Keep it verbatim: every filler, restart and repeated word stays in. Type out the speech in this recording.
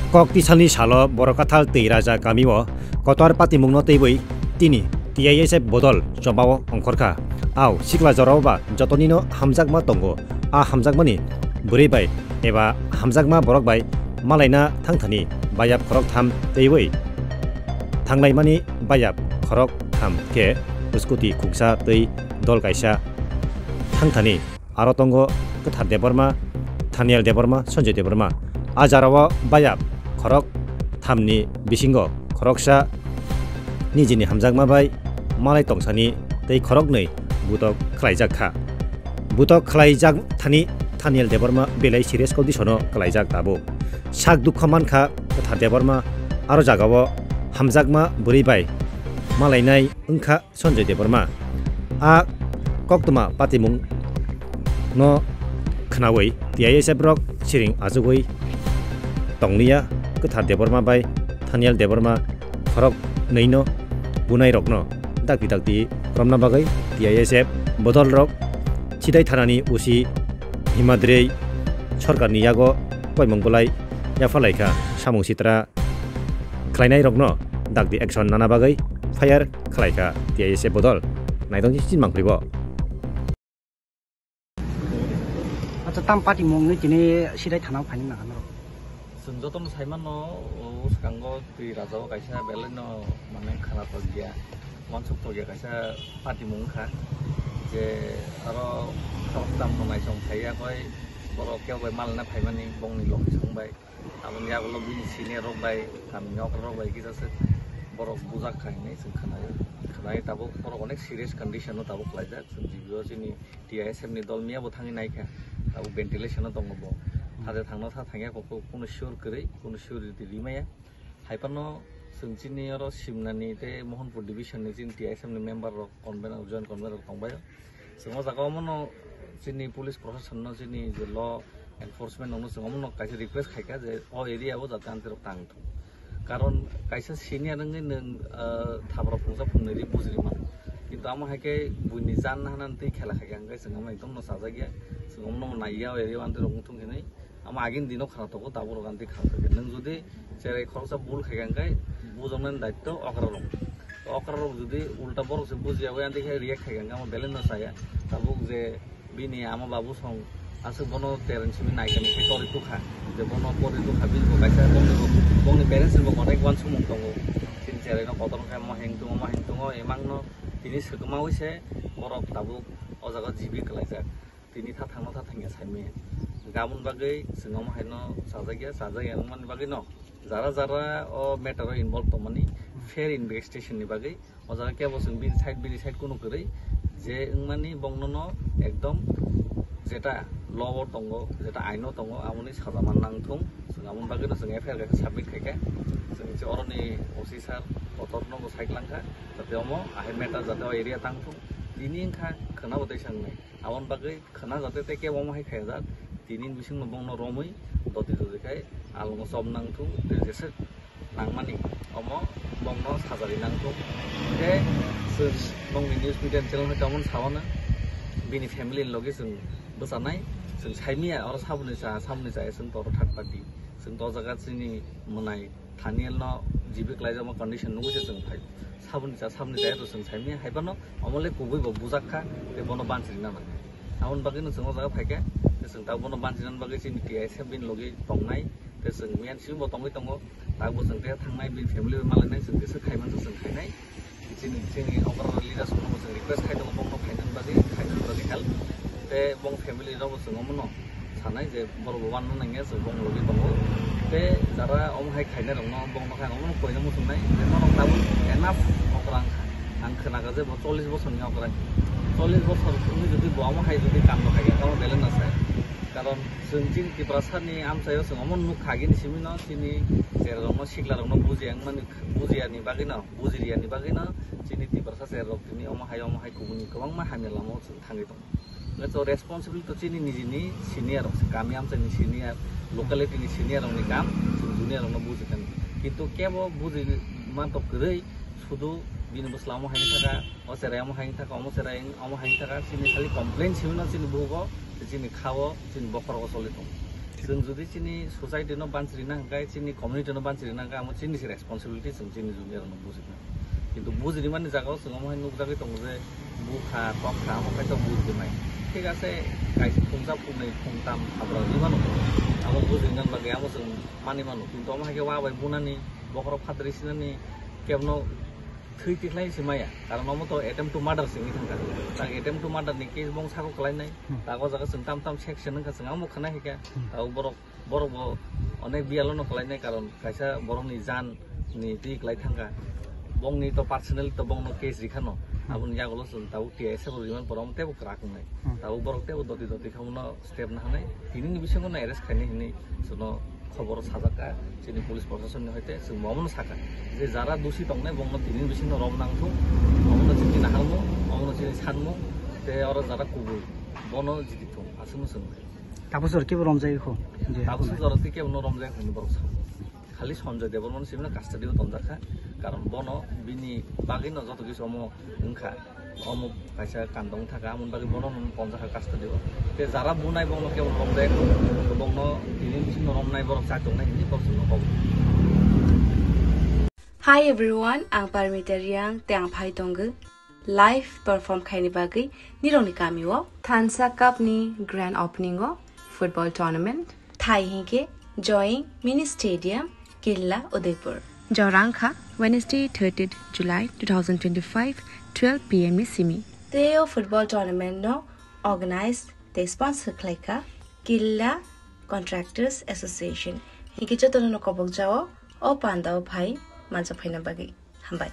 Kok tisalni salo Borok Kathal tei Raja kamio kotor patimungno twiwi tini T I S F bodol chobao ongkhorkha. Ao sikla jorao ba jotonino hamjakma tongo. A hamjakmani bwrwi bai eba hamjakma borok bai malaina thangthani bayap khoroktham twiwi thanglaimani bayap khoroktham khe scooty khungsa tei dol kaisa thangthani. Aro tongo Kwthar Debbarma, Thaniel Debbarma, Sanjoy Debbarma. A jarao bayap khorok thamni bisingo khoroksa nijini hamjakma bai malai tongsani tei khoroknwi butok khlaijak kha. Butok khlaijak thani Thaniel Debbarma belai serious condition-o khlaijak tabuk. Sak dukha mankha Kwthar Debbarma, aro jagao hamjakma bwrwi bai malainai wngkha Sanjoy Debbarma. A koktwma patimung no khnawi T I S F rok siring achugwi tongliya. Kwthar Debbarma bai Thaniel Debbarma khorok nwi no bunai rokno dakti dakti romna bagwi T I S F bodol rok Chidai thanani O C Himadrei sorkarni yago koimung bwlai yaphalaikha samung sitra khlainairokno dakti action nana bagwi fire khlaikha T I S F bodol. Naitongdi chinmang phaibo. Acha, tam patimung ni tini sidai thana phaini nang ano. Chwng jotono sai mano, o swkango twi rajao kaisa belai no mane khana tokya, wansuk tokya kaisa patimung wngkha. Je aro khoroktham no naisong phaiya koi borok kebo bai malna phaimani bongni location bai. Aboni yagulo bini senior rok bai, kami ni okra rok bai kisa se borok bujak kha hinwi chwng khwnaio. Khwnai tabuk borok onek serious condition o tabuk khlaijak. Chwng G B o chini T I S F ni dol miya bo thangwi naikha. Tabuk ventilation o tongo bo. Thade thangno tha thangya kok kunu sure kwrwi, kunu sure rwdi rimaya. Hai phano chwng chini oro Simnani tei Mohanpur division ni chini T I S F ni member rok convener, joint convener rok tongbaio. Chwng o jaga o mano chini police proshashan no chini je law enforcement no chwng omono kaisa request khaikha je o area o jate amtwi rok tang thung. Karon kaisa senior wngwi nwng, ah, thabra phungsa phungnwi ri bujiri mano. Kintu amo hai khe buini jan hanani twi khela khaikha hwnkhe chwng omo ekdom no chajakya. Chwng omono naiya o area o amtwi rok wngthung hinwi. Amo agini dino khana tongo, tabuk rok amtwi khana tongo. Nwng jodi cherai khoroksa bul khaikha hwnkhe bujaknani daitto okra rok. Okra rok jodi ulta borok se bujiya bai amtwi khe react khaikha hwnkhe amo belai no chaya. Tabuk je bini ama babu song aswk bono tereng simi naikani khe tori tukha. Je bono tori tukha bini bo kaisa bongni bo, bongni parents ni bo onek wansukmung tongo. Chini cherai no kotor khe mo heng tongo, mo heng tongo, emang no tini swkma wi se borok tabuk o jaga jibi kwlaijak. Tini tha thangno tha thangya saimaya. Gabon bagwi chwng omo haino chajakya, chajakya wngmani bagwi no jara jara o matter o involve tongmani fair investigation ni bagwi o jaga kebo chwng bini side, bini side kunu kwrwi je wngmani bongno no ekdom jeta law o tongo, jeta aino tongo, amoni saja man nang thung. Chwng amoni bagwi no chwng F I R kaisa submit khaikha. Chwng je oroni O C sir kotor no bo sai klangkha, jate omo ahai matter jate o area tang thung. Tini wngkha khwna bo tei sangnai. Aboni bagwi khwna jate tei kebo omo hai khaijak, tini bisingno bongno romwi doti doti khai alongo chop nang thung tei jeswk nangmani omo bongno sajari nang thung. Hwnkhe chwng bongni news media ni channel hai tongmani sawana bini family ni logi chwng bwchanai, chwng saimanya oro saboni cha, saboni cha chwng toro third party, chwng to jaga chini mwnai Thaniel no jibi khlaijak ma condition nugwi se chwng phai. Saboni cha, saboni cha to chwng saimanya hai phano omo le kubui bo bujak kha, tei bono banchirina nang. Aboni bagwi no chwng o jaga phaikha, tei chwng ta bono banchirina bagwi chini T I S F bini logi tongnai, tei chwng miyan simi bo tongwi tongo, ta bo chwng tei thangnai bini family bai malainai, chwng tei se khai man chwng khainai. Chini, chini okra leaders no chwng request khai tongo, bongno khainani bagwi, khainani bagwi help. Tei bong family rok bo chwng omono sanai je borok bo wanna nangya, chwng bong logi tongo. Tei jara omo hai khainai rokno bongno khai omono koina muchungnai je norok tabuk enough okra wngkha. Ang khwnakha je bo chollish bosorni okra. Chollish bosor wngwi jodi bo omo hai jodi kando khaikha, omo belai no sai. Karon chwng chini Tiprasani amchaio chwng omo nukha agini simino chini cherai rokno sikla rokno bujiya wngmani, bujiyani bagwino, bujiriyani bagwino chini Tiprasa cherai rok tini omo hai omo hai kubuni kwbangma hamya lamao chwng thangwi tongo. Hwnkhe to responsibility to chini nijini senior rok se, kami amchaini senior, locality ni senior rokni kam, chwng junior rokno buji thani. Kintu kebo buji mantok kwrwi, sudu bini bwsla omo hai wngkha, o cherai omo hai wngkha, omo cherai omo hai wngkha, chini khali complain simi no chini bugo, chini khao, chini bokhorogo choli tongo. Chwng jodi chini society no banchirina hwnkhe, chini community no banchirina hwnkhe, amo chini se responsibility, chwng chini junior rok no bujina. Kintu bujini mani jaga o chwng omo hai nukjagwi tongo je bukha, tokha, amo kaitor bujdi mai. Thik ase, kaisa phungjak, phungnwi, phungtam, habra wngwi mano. Amo bujina bagwi amo chwng mani mano. Kintu omo hai khe wa bai bunani, bokhorok phatri sinani, kebno thwi tikhlai se maya. Karon omo to attempt to murder se wngwi thangkha. Tak attempt to murder ni case bong sako kwlainai. Hmm. Tak o jaga chwng tam tam section wngkha, chwng amo khna hika. Hmm. Tak o borok, borok bo onek biyalo no kwlainai, karon kaisa borok ni jan ni twi kwlai thangkha. Bong ni to personal to bong no case rikha no. Hmm. Aboni yagulo chwng tabuk T S F remand pora omo tebo kwrak wngnai. Hmm. Tabuk borok tebo doti doti khamu no step na hanai. Tini ni bisingo no arrest khainai hinwi chwngno khobor sajak kha, chini police proshasonni hoite chwng omono sakha je jara dusi tongnai bongno tini bisingo rom nangthung, omono chini naharmung, omono chini sanmung, tei oro jara kubui bono jitithung, aswkno chwng. Tabuk sor kebo romjai kho? Je tabuk sor jora tei kebono romjai kho hinwi borok sao. Khali Sanjay Debbarmano simi no custody o tonjak kha, karon bono bini bagwi no joto kisu omo wngkha. Omo kaisa kandong thaka, amoni bagwi bono nung tonjak kha custody o. Te jara bunai bongno kebo romjak, bongno tini bisingo romnai borok chai tongnai hinwi borok chwngno kok. Hi everyone, ang Parmita Riang, te ang phai tongo live perform khaini bagwi nirokni kamio Thansa Cup ni grand opening o football tournament. Thai hinkhe Joying Mini Stadium, Killa, Udaipur. Jorang kha Wednesday, thirtieth July two thousand twenty-five, twelve P M ni simi. Tei o football tournament no organize tei sponsor khlai kha Killa Contractors Association. Hinkhe jotono no kobok jao o panda o phai manjak phaina bagwi. Hambai.